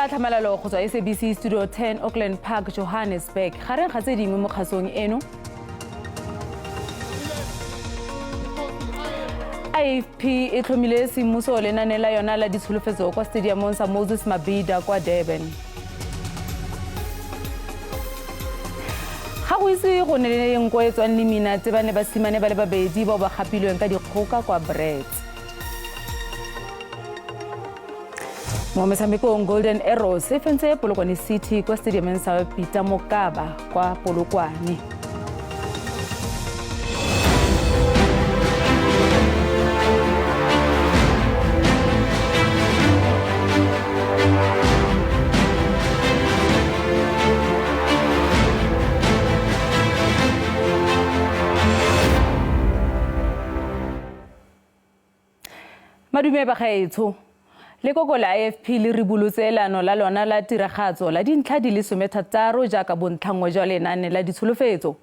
tlhamalalo go tswa SABC Studio 10 Auckland Park, Johannesburg. Gareng ga tse dingwe mo kgasong eno, IFP e tlhomile semmuso lenane la yona la ditsholofetso kwa stadiumong sa Moses Mabhida kwa Durban. Ga go ise go ne le nko e tswang lemina tse ba ne basimane ba le babedi bao ba gapilweng ka dikgoka kwa Brits. Mo metshamekong, Golden Arrows e fentse Polokwane City kwa stadiumeng sa Peter Mokaba kwa Polokwane. Madume bagaetsho. Lekoko la IFP le ribolotse leano la lona la tiragatso la dintlha di le 60 jaaka bontlhanngwe jwa lenane la ditsholofetso.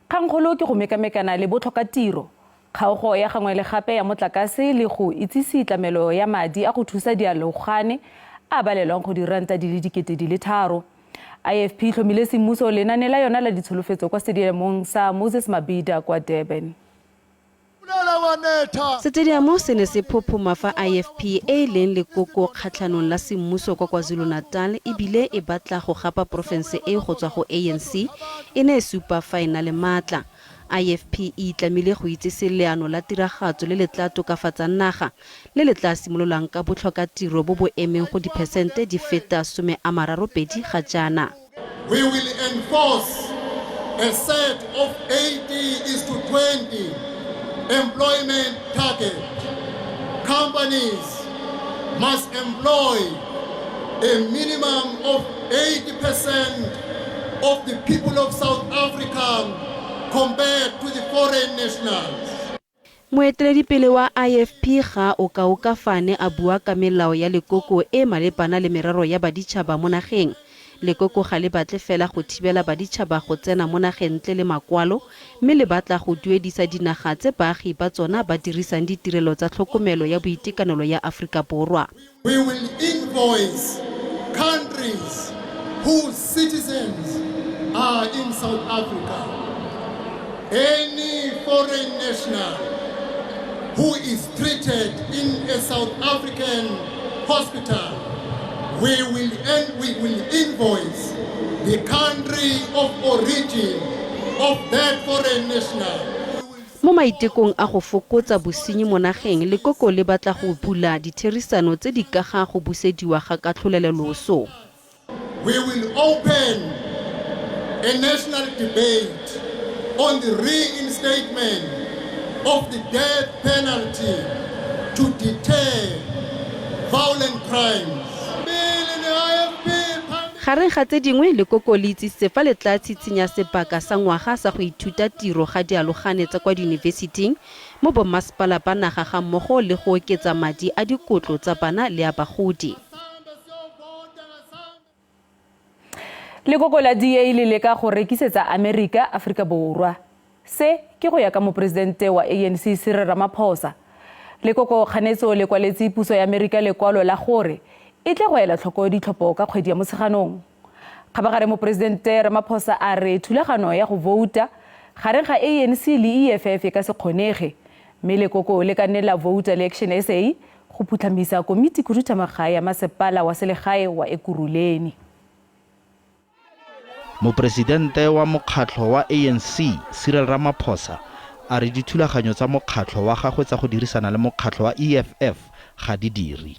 Kgangkgolo ke go mekamekana le botlhokatiro, kgaogo ya gangwe le gape ya motlakase le go itsise tlamelo ya madi a go thusa dialogane a balelwang go diranta di le 3000. IFP e tlhomile semmuso lenane la yona la ditsholofetso kwa stadiamong sa Moses Mabhida kwa Durban. Setediamo se ne se phophoma fa IFP e e leng lekoko kgatlhanong la semmuso kwa KwaZulu-Natal e bile e batla go gapa porofense eo go tswa go ANC e ne e supa fa e na le maatla. IFP e itlamile go itsese leano la tiragatso le le tla tokafatsang naga le le tla simololang ka botlhokatiro bo bo emeng go diphesente di feta 32 ga jaana. We will enforce a set of 80 is to 20 employment target. Companies must employ a minimum of 80% of the people of South Africa compared to the foreign nationals. Moeteledipele wa IFP ga o ka fa a ne a bua ka melao ya lekoko e e malebana le merero ya baditšhaba mo nageng. Lekoko ga le batle fela go thibela baditšhaba go tsena mo nageng ntle le makwalo, mme le batla go duedisa dinaga tse baagi ba tsona ba dirisang ditirelo tsa tlhokomelo ya boitekanelo ya Aforika Borwa. We will invoice countries whose citizens are in South Africa. Any foreign national who is treated in a South African hospital, we will invoice the country of origin of that foreign national. Mo maitekong a go fokotsa bosenyi mo nageng, lekoko le batla go bula ditherisano tse di ka ga go busediwa ga katlholeloso. We will open a national debate on the reinstatement of the death penalty to deter violent crimes. Gareng ga tse dingwe, lekoko le itsisitse fa le tla tshitshinya sebaka sa ngwaga sa go ithuta tiro ga dialogane tsa kwa diyunibesiting mo bommasepala ba naga gammogo le go oketsa madi a dikotlo tsa bana le a bagodi. Lekoko la DA le leka go rekisetsa Amerika Aforika Borwa. Se ke go ya ka moporesidente wa ANC Cyril Ramaphosa. Lekoko kganetso le kwaletse puso ya Amerika lekwalo la gore e tle go ela tlhoko ditlhopho ka kgwedi ya Motsheganong. Kgabagare moporesidente Ramaphosa a re thulagano ya go vouta gareng ga ANC le EFF e ka se kgonege, mme lekoko le ka nne la vouta le Action SA go phutlhamisa komiti khuduthamaga ya masepala wa selegae wa Ekurhuleni. Moporesidente wa mokgatlho wa ANC, Cyril Ramaphosa, a re dithulaganyo tsa mokgatlho wa gagwe tsa go dirisana le mokgatlho wa EFF ga di dire.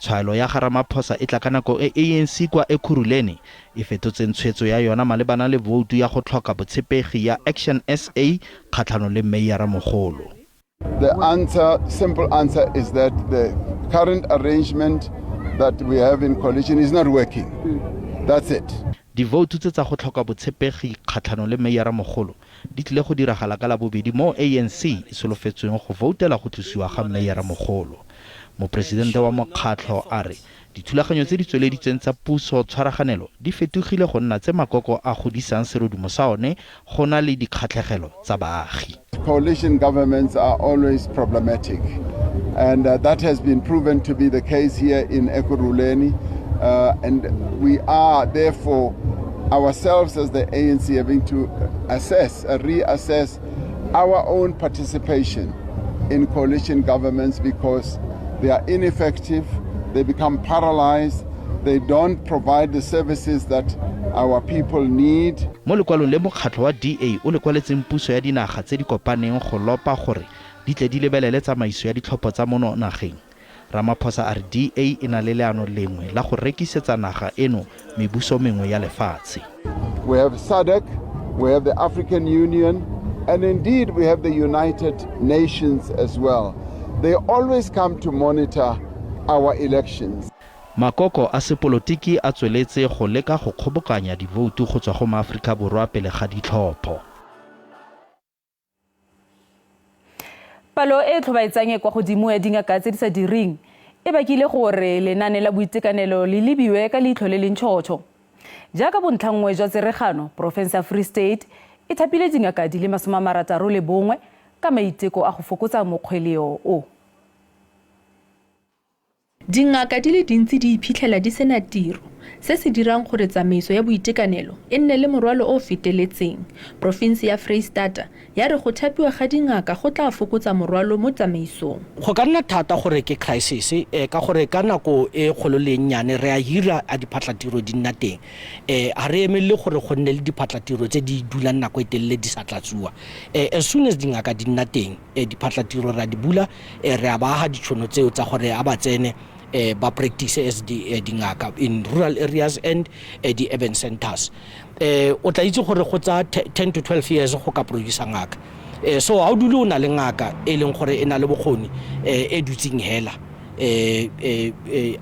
Tshwaelo ya ga Ramaphosa e tla ka nako e ANC kwa Ekurhuleni e fetotseng tshwetso ya yona malebana le voutu ya go tlhoka botshepegi ya Action SA kgatlhanong le meiyaramogolo. The answer, simple answer is that the current arrangement that we have in coalition is not working. That's it. Divoutu tse tsa go tlhoka botshepegi kgatlhanong le meiyaramogolo di tlile go diragala ka Labobedi moo ANC e solofetsweng go voutela go tlosiwa ga meiyaramogolo. Moporesidente wa mokgatlho a re dithulaganyo tse di tsweleditsweng tsa puso tshwaraganelo di fetogile go nna tse makoko a godisang serodumo sa one go na le dikgatlhegelo tsa baagi. Coalition governments are always problematic, and that has been proven to be the case here in Ekurhuleni. And we are therefore ourselves as the ANC having to assess, reassess our own participation in coalition governments because they are ineffective, they become paralyzed, they don't provide the services that our people need. Mo lekwalong le mokgatlho wa DA o le kwaletseng puso ya dinaga tse di kopaneng go lopa gore di tle di lebelele tsamaiso ya ditlhopho tsa mono nageng. Ramaphosa a re DA e na le leano lengwe la go rekisetsa naga eno mebuso mengwe ya lefatshe. We have SADC, we have the African Union, and indeed we have the United Nations as well. They always come to monitor our elections. Makoko a sepolotiki a tsweletse go leka go kgobokanya divoutu go tswa go maAforika Borwa pele ga ditlhopho. Palo e tlhobaetsang e kwa godimo ya dingaka tse di sa direng e bakile gore lenane la boitekanelo le lebiwe ka leitlho le le ntšhotšho. Jaaka bontlhanngwe jwa tseregano, porofense ya Free State e thapile dingaka di le 61 ka maiteko a go fokotsa mokgweleo o. Dingaka di le dintsi di iphitlhela di sena tiro, se se dirang gore tsamaiso ya boitekanelo e nne le morwalo o o feteletseng. Porofense ya Freistata ya re go thapiwa ga dingaka go tla fokotsa morwalo mo tsamaisong. Go ka nna thata gore ke crisis ka gore ka nako e kgolo le e nnyane re a hira a diphatlatiro di nna teng. Ga re emelele gore go nne le diphatlatiro tse di dulang nako e telele di sa tlatsuwa. As soon as dingaka di nna teng, diphatlatiro re a di bula, re a ba aga ditšhono tseo tsa gore a ba tsene ba practice as dingaka in rural areas and di-urban centers. O tla itse gore go tsaya 10 to 12 years go ka producer ngaka. So ha o dule o na le ngaka e leng gore e na le bokgoni e dutseng hela.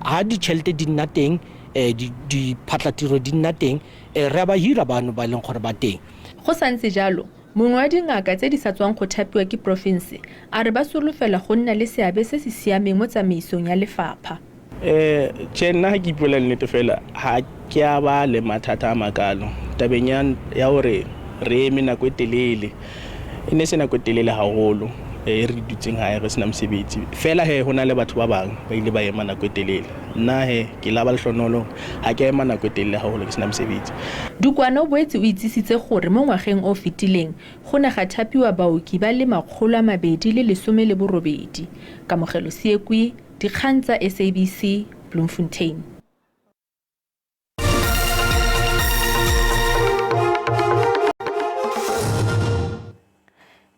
Ha ditšhelete di nna teng, diphatlatiro di nna teng, re a ba hira bano ba e leng gore ba teng. Go santse jalo, mongwe wa dingaka tse di sa tswang go thapiwa ke porofense a re ba solofela go nna le seabe se se siameng mo tsamaisong ya lefapha. Tjhe, nna ha ke ipuela nnete fela, ha ke a ba le mathata a makalo tabeng ya hore re eme nako e telele. E ne se nako e telele haholo e re dutseng hae re sena mosebetsi. Fela he ho na le batho ba bang ba ile ba ema nako e telele. Nna he ke la ba lehlonolo, ha ke a ema nako e telele haholo ke sena mosebetsi. Dukwana o boetse o itsisitse gore mo ngwageng o fetileng go ne ga thapiwa baoki ba le 218. Kamogelo Seekwi, dikgang tsa SABC, Bloemfontein.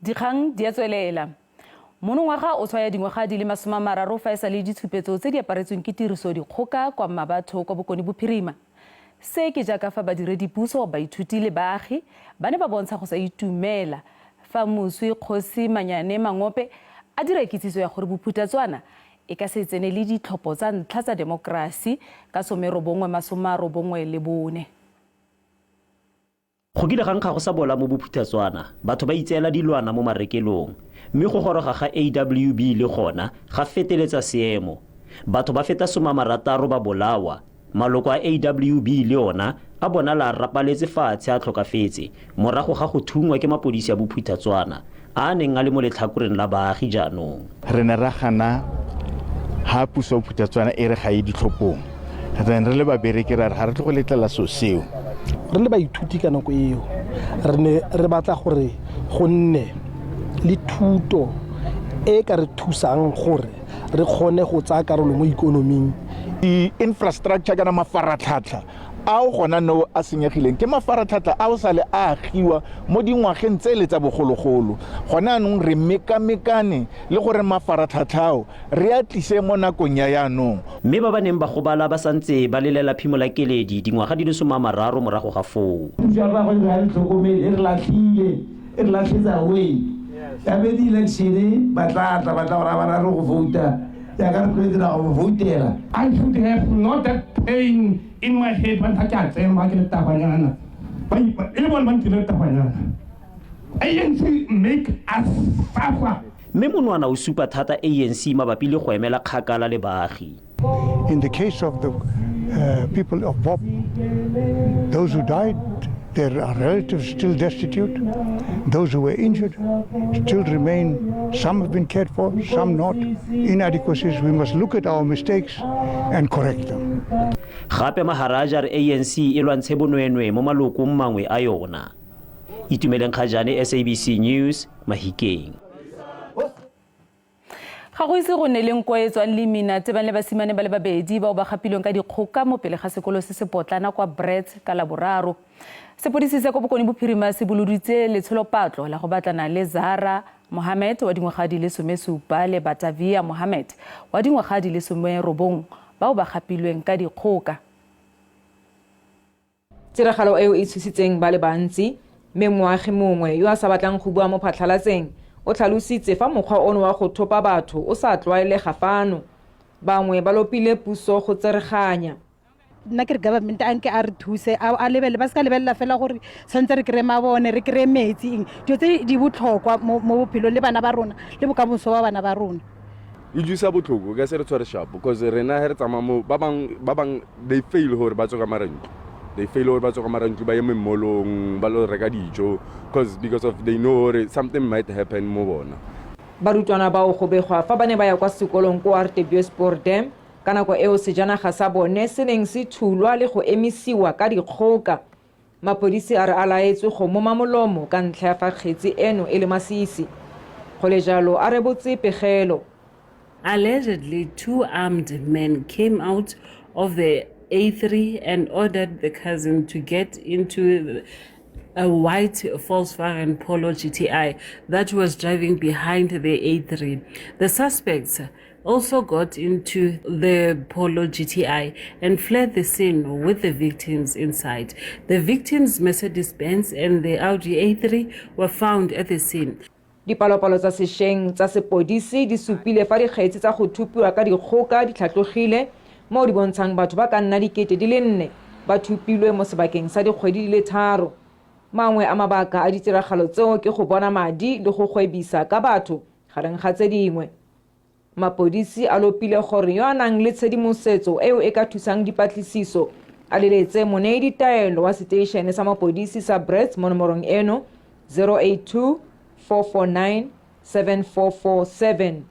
Dikgang di a tswelela. Monongwaga o tshwaya dingwaga di le 30 fa e sa le ditshupetso tse di aparetsweng ke tiriso dikgoka kwa Mmabatho kwa Bokone Bophirima. Se ke jaaka fa badiredipuso, baithuti le baagi ba ne ba bontsha go sa itumela fa moswi Kgosi Manyane Mangope a dira kitsiso ya gore Bophuthatswana e ka se tsene le ditlhopho tsa ntlha tsa demokrasi ka 1994. Go kile ga nkga go sa bola mo Bophuthatswana, batho ba itseela dilwana mo marekelong, mme go goroga ga AWB le gona ga feteletsa seemo. Batho ba feta 60 ba bolawa, maloko a AWB le ona a bonala a rapaletse fatshe a tlhokafetse morago ga go thungwa ke mapodisi a Bophuthatswana a a neng a le mo letlhakoreng la baagi jaanong. Re ne ra gana ha puso ya Bophuthatswana e re ga e ditlhophong. Re ne re le babereki ra re ga re tle go letlela seo seo. Re le baithuti ka nako eo, re ne re batla gore go nne le thuto e ka re thusang gore re kgone go tsaya karolo mo ikonoming. Di-infrastructure kana mafaratlhatlha ao gona no a senyegileng ke mafaratlhatlha ao sa le a agiwa mo dingwageng tse le tsa bogologolo. Gone anong re mekamekane le gore mafaratlhatlha ao re a tlise mo nakong ya yaanong. Mme ba ba neng ba gobala ba santse ba lelela phimola keledi dingwaga di le 30 morago ga foo. Puso ya rona ga e re tlhokomele, e re latlhile, e re latlhetsa away. Ya be di-election ba tla tla ba tla go raya ba re go vouta, jaaka re tlwaetse ra go voutela. I should have not that pain in my head ba ntha ke a tsema ke le tabanyana. Ba e le bone ba ntire tabanyana. ANC make us suffer. Mme monwana o supa thata ANC mabapi le go emela kgakala le baagi. In the case of the people of Bob, those who died, there are relatives still destitute. Those who were injured still remain. Some have been cared for, some not. Inadequacies, we must look at our mistakes and correct them. Gape Maharaj a re ANC e lwantshe bonweenwee mo malokong mangwe a yona. Itumeleng Kgajane, SABC News, Mahikeng. Ga go ise go nne le nko e tswang lemina tebang le basimane ba le babedi bao ba gapilweng ka dikgoka mo pele ga sekolo se se potlana kwa Brits ka Laboraro. Sepodisi sa kwa Bokone Bophirima se boloditse letsholopatlo la go batlana le Zahra Mohammed wa dingwaga di le 17 le Batavia Mohammed wa dingwaga di le 19 bao ba gapilweng ka dikgoka. Tiragalo eo e tshositseng ba le bantsi, mme moagi mongwe yo a sa batlang go bua mo phatlhalatseng o tlhalositse fa mokgwa ono wa go thopa batho o sa tlwaelega fano. Bangwe ba lopile puso go tsereganya. Nna ke re government a nke a re thuse, a lebelele, ba se ka lebelela fela gore tshwanetse re kry-e mabone, re kry-e metsi, eng. Dilo tse di botlhokwa mo bophelong le bana ba rona le bokamoso ba bana ba rona. E utlwisa botlhoko ka se re tshware sharp because rena he re tsamaya mo ba bang ba bang they fail gore ba tswe ka mara ntlo, they fail gore ba tswe ka mara ntlo ba ye memmolong ba lo reka dijo because because of they know gore something might happen mo bona. Barutwana bao go begwa fa ba ne ba ya kwa sekolong ko Hartbeespoort Dam ka nako eo sejanaga sa bone se neng se thulwa le go emisiwa ka dikgoka. Mapodisi a re a laetswe go moma molomo ka ntlha ya fa kgetsi eno e le masisi. Go le jalo a rebotse pegelo. Allegedly, two armed men came out of the A3 and ordered the cousin to get into a white Volkswagen Polo GTI that was driving behind the A3. The suspects also got into the Polo GTI and fled the scene with the victims inside. The victims' Mercedes-Benz and the Audi A3 were found at the scene. Dipalopalo tsa sešweng tsa sepodisi di supile fa dikgetsi tsa go thupiwa ka dikgoka di tlhatlogile mo di bontshang batho ba ka nna 4,000 ba thupilwe mo sebakeng sa dikgwedi di le 3. Mangwe a mabaka a ditiragalo tseo ke go bona madi le go gwebisa ka batho gareng ga tse dingwe. Mapodisi a lopile gore yo a nang le tshedimosetso eo e ka thusang dipatlisiso a leletse moneedi taelo wa seteišene sa mapodisi sa Brits mo nomorong eno 082 449 7447.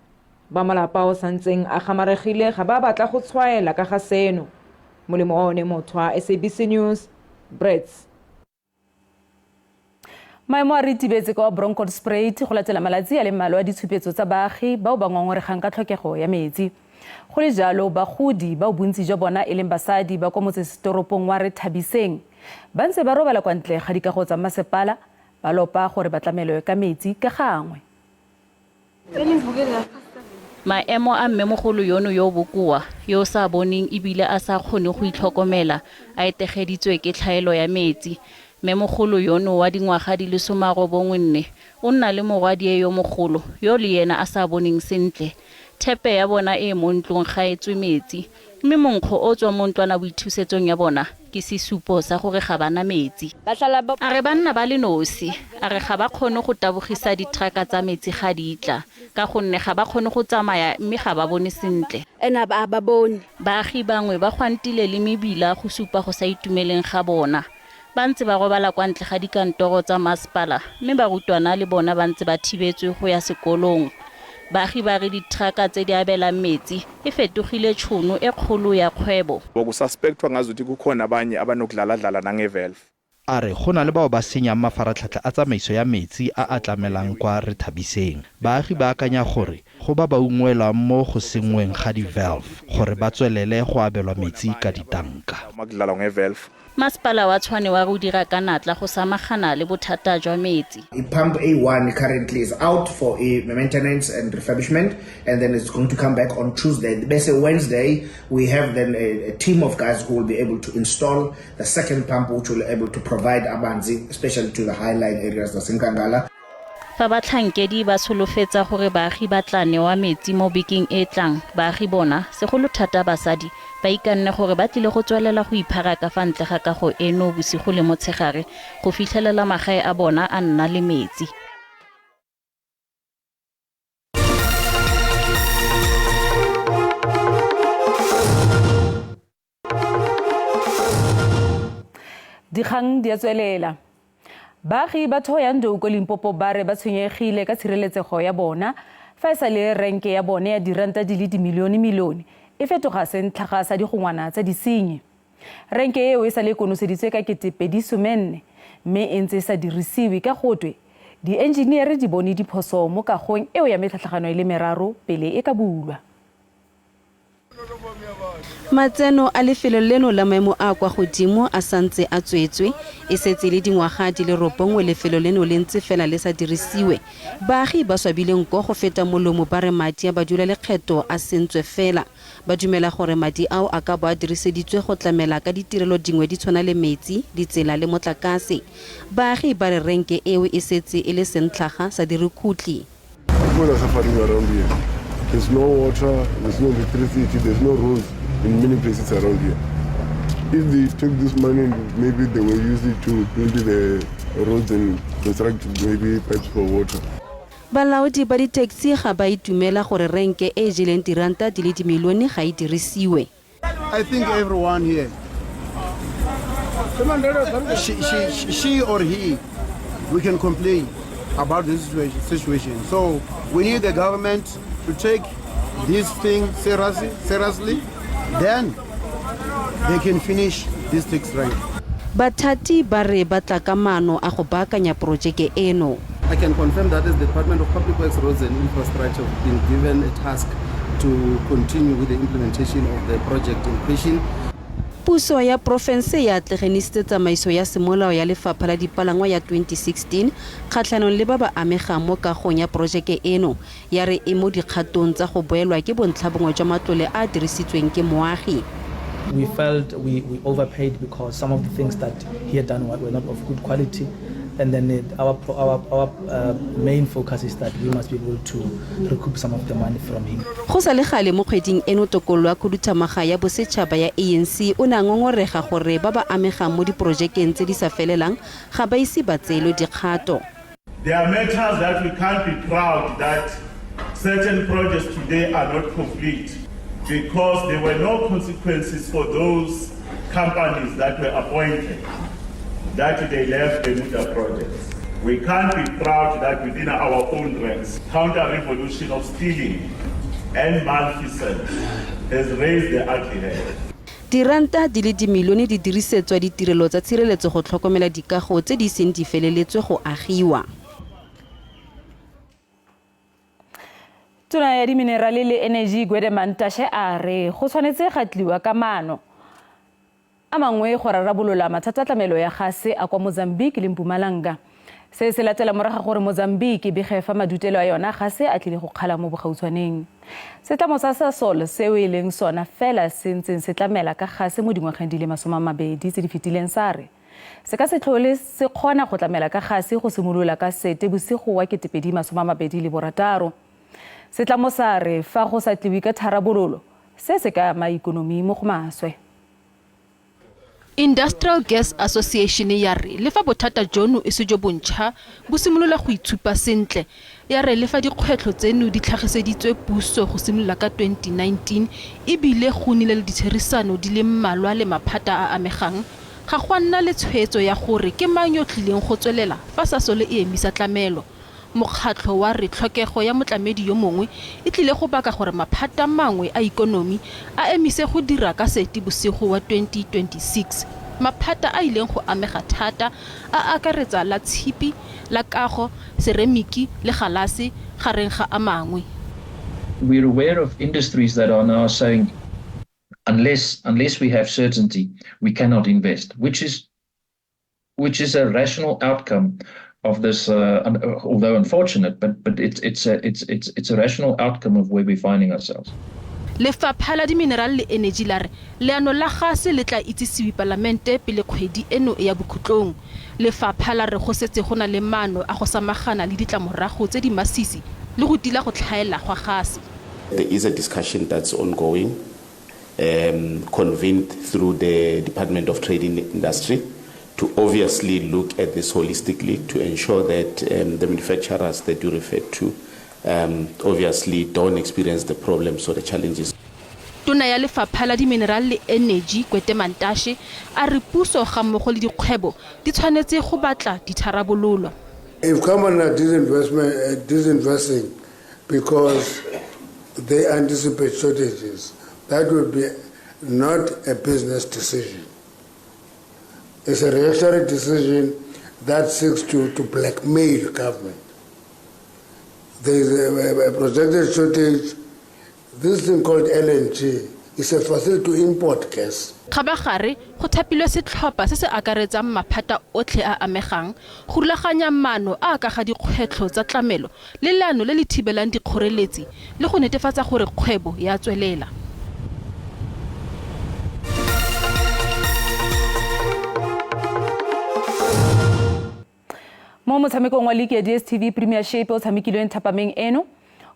Ba malapa o santseng a gamaregile ga ba batla go tshwaela ka ga seno. Molemo wa one motho wa SABC News, Brits. Maemo a ritibetse kwa Bronkhorstspruit go latela malatsi a le mmalwa a ditshupetso tsa baagi bao ba ngongoregang ka tlhokego ya metsi. Go le jalo, bagodi bao bontsi jwa bona e leng basadi ba kwa motsesetoropong wa Rethabiseng ba ntse ba robala kwa ntle ga dikago tsa masepala ba lopa gore ba tlamelwe ka metsi ka gangwe. Maemo a mmemogolo yono yo o bokoa, yo o sa boneng ebile a sa kgone go itlhokomela, a etegeditswe ke tlhaelo ya metsi. Mmemogolo yono wa dingwaga di le 94 o nna le morwadie yo mogolo yo le ena a sa boneng sentle. Thepe ya bona e mo ntlong ga e tswe metsi, mme monkgo o tswang mo ntlwanaboithusetsong ya bona ke sesupo sa gore ga ba na metsi. A re ba nna ba le nosi. A re ga ba kgone go tabogisa dithraka tsa metsi ga di tla, ka gonne ga ba kgone go tsamaya mme ga ba bone sentle. Baagi bangwe ba gwantile le mebila go supa go sa itumeleng ga bona. Ba ntse ba robala kwa ntle ga dikantoro tsa masepala mme barutwana le bona ba ntse ba thibetswe go ya sekolong. Baagi ba re dithraka tse di abelang metsi e fetogile tšhono e kgolo ya kgwebo. Kususpectwa ngazuthi kukhona abanye abanokudlaladlala nangevalve. A re go na le bao ba senyang mafaratlhatlha a tsamaiso ya metsi a a tlamelang kwa Rethabiseng. Baagi ba akanya gore go ba ba ungwelwang mo go senngweng ga di-valve gore ba tswelele go abelwa metsi ka ditanka. Masepala wa Tshwane wa re o dira ka natla go samagana le bothata jwa metsi. Pump A1 currently is out for a maintenance and refurbishment, and then it's going to come back on Tuesday. Basically Wednesday, we have then a team of guys who will be able to install the second pump, which will be able to provide amanzi, especially to the high-lying areas, the Sinkangala. Fa batlhankedi ba solofetsa gore baagi ba tla newa metsi mo bekeng e tlang, baagi bona, segolo thata basadi, ba ikanne gore ba tlile go tswelela go iphara ka fa ntle ga kago eno bosigo le motshegare go fitlhelela magae a bona a nna le metsi. Dikgang di a tswelela. Baagi ba Thohoyandou ko Limpopo ba re ba tshwenyegile ka tshireletsego ya bona fa e sa le renke ya bone ya diranta di le dimilione-milione e fetoga sentlhaga sa digongwana tsa disenyi. Renke eo e sa le e konoseditswe ka 2014 mme e ntse e sa dirisiwe ka gotwe dienjiniere di bone diphoso mo kagong eo ya metlhatlhagano e le meraro pele e ka bulwa. Matseno a lefelo leno la maemo a a kwa godimo a santse a tswetswe. E setse e le dingwaga di le robongwe lefelo leno le ntse fela le sa dirisiwe. Baagi ba swabile nko go feta molomo ba re madi a baduelalekgetho a sentswe fela. Ba dumela gore madi ao a ka bo a diriseditswe go tlamela ka ditirelo dingwe di tshwana le metsi, ditsela le motlakase. Baagi ba re renke eo e setse e le sentlhaga sa dirukhutli. People are suffering around here. There's no water, there's no electricity, there's no roads in many places around here. If they took this money, maybe they will use it to build the roads and construct maybe pipes for water. Balaodi ba di-taxi ga ba itumela gore renke e e jeleng diranta di le dimilione ga e dirisiwe. I think everyone here, she or he, we can complain about this situation. So we need the government to take this thing seriously, then they can finish this tax rank. Bathati ba re ba tla ka maano a go baakanya porojeke eno. I can confirm that as the Department of Public Works, Roads and Infrastructure have been given a task to continue with the implementation of the project in question. Puso ya porofense ya atlegenisitse tsamaiso ya semolao ya lefapha la dipalangwa ya 2016 kgatlhanong le ba ba amegang mo kagong ya porojeke eno, ya re e mo dikgatong tsa go boelwa ke bontlhabongwe jwa matlole a a dirisitsweng ke moagi. We felt we overpaid because some of the things that he had done were not of good quality. And then our main focus is that we must be able to recoup some of the money from him. Go sa le gale mo kgweding eno tokololo ya khuduthamaga ya bosetšhaba ya ANC o ne a ngongorega gore ba ba amegang mo diporojekeng tse di sa felelang ga ba ise ba tseelwe dikgato. There are matters that we can't be proud that certain projects today are not complete because there were no consequences for those companies that were appointed, that they left the Bermuda projects. We can't be proud that within our own ranks, counter-revolution of stealing and malfeasance has raised the ugly head. Diranta di le dimilione di dirisetswa ditirelo tsa tshireletso go tlhokomela dikago tse di seng di feleletswe go agiwa. Tona ya diminerale le energy Gwede Mantashe a re go tshwanetse ga tliwa ka maano a mangwe go rarabolola mathata a tlamelo ya gase a kwa Mozambique le Mpumalanga. Se se latela morago gore Mozambique e bege fa madutelo a yona gase a tlile go kgala mo bogautshwaneng. Setlamo sa Sasol seo e leng sona fela se ntseng se tlamela ka gase mo dingwageng di le 20 tse di fetileng sa re se ka se tlhole se kgona go tlamela ka gase go simolola ka Seetebosigo wa 2026. Setlamo sa re fa go sa tliwe ka tharabololo se se ka ama ikonomi mo go maswe. Industrial Gas Association ya re le fa bothata jono e se jo bontšha bo simolola go itshupa sentle, ya re le fa dikgwetlho tseno di tlhagiseditswe puso go simolola ka 2019 ebile go nnile le ditherisano di le mmalwa le maphata a amegang, ga go a nna le tshwetso ya gore ke mang yo tlileng go tswelela fa Sasol e emisa tlamelo. Mokgatlho wa re tlhokego ya motlamedi yo mongwe e tlile go baka gore maphata mangwe a ikonomi a emise go dira ka Seetebosigo wa 2026. Maphata a ileng go amega thata a akaretsa la tshipi, la kago, seremiki le galase gareng ga a mangwe. We're aware of industries that are now saying unless we have certainty, we cannot invest, which is a rational outcome of this, although unfortunate, but it's a rational outcome of where we're finding ourselves. Lefapha la diminerale le energy la re leano la gase le tla itsisiwe palamente pele kgwedi eno e ya bokhutlong. Lefapha la re go setse go na le maano a go samagana le ditlamorago tse di masisi le go tila go tlhaela gwa gase. There is a discussion that's ongoing, convened through the Department of Trade and Industry, to obviously look at this holistically to ensure that the manufacturers that you referred to obviously don't experience the problems or the challenges. Tona ya Lefapha la Diminerale le Eneji Gwede Mantashe a re puso ga mmogo le dikgwebo di tshwanetse go batla ditharabololo. If companies are disinvesting because they anticipate shortages, that would be not a business decision. It's a reactionary decision that seeks to blackmail government. There is a projected shortage. This thing called LNG is a facility to import gas. Kgabagare go thapilwe setlhopha se se akaretsang maphata otlhe a amegang go rulaganya maano a ka ga dikgwetlho tsa tlamelo le leano le le thibelang dikgoreletsi le go netefatsa gore kgwebo ya tswelela. Mo motshamekong wa league ya DStv Premiership o tshamekilweng thapameng eno,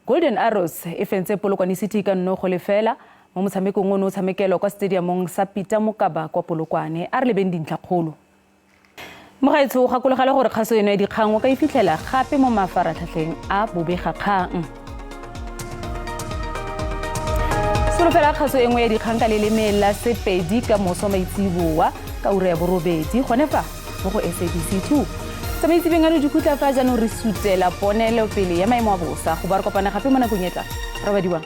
Golden Arrows e fentse Polokwane City ka 0-0 mo motshamekong ono o tshamekelwa kwa stadiumong sa Peter Mokaba kwa Polokwane. A re lebeng dintlhakgolo. Mogaetsho, o gakologela gore kgaso eno ya dikgang o ka e fitlhela gape mo mafaratlhatlheng a bobegakgang. Solofela kgaso e nngwe ya dikgang ka leleme la Sepedi ka moso maitsiboa ka ura ya 8 gone fa mo go SABC 2. Tsamaitsebeng ano dikhutla fa jaanong re sutela ponelo pele ya maemo a bosa go ba re kopana gape mo nakong e tlang. Robadiwang.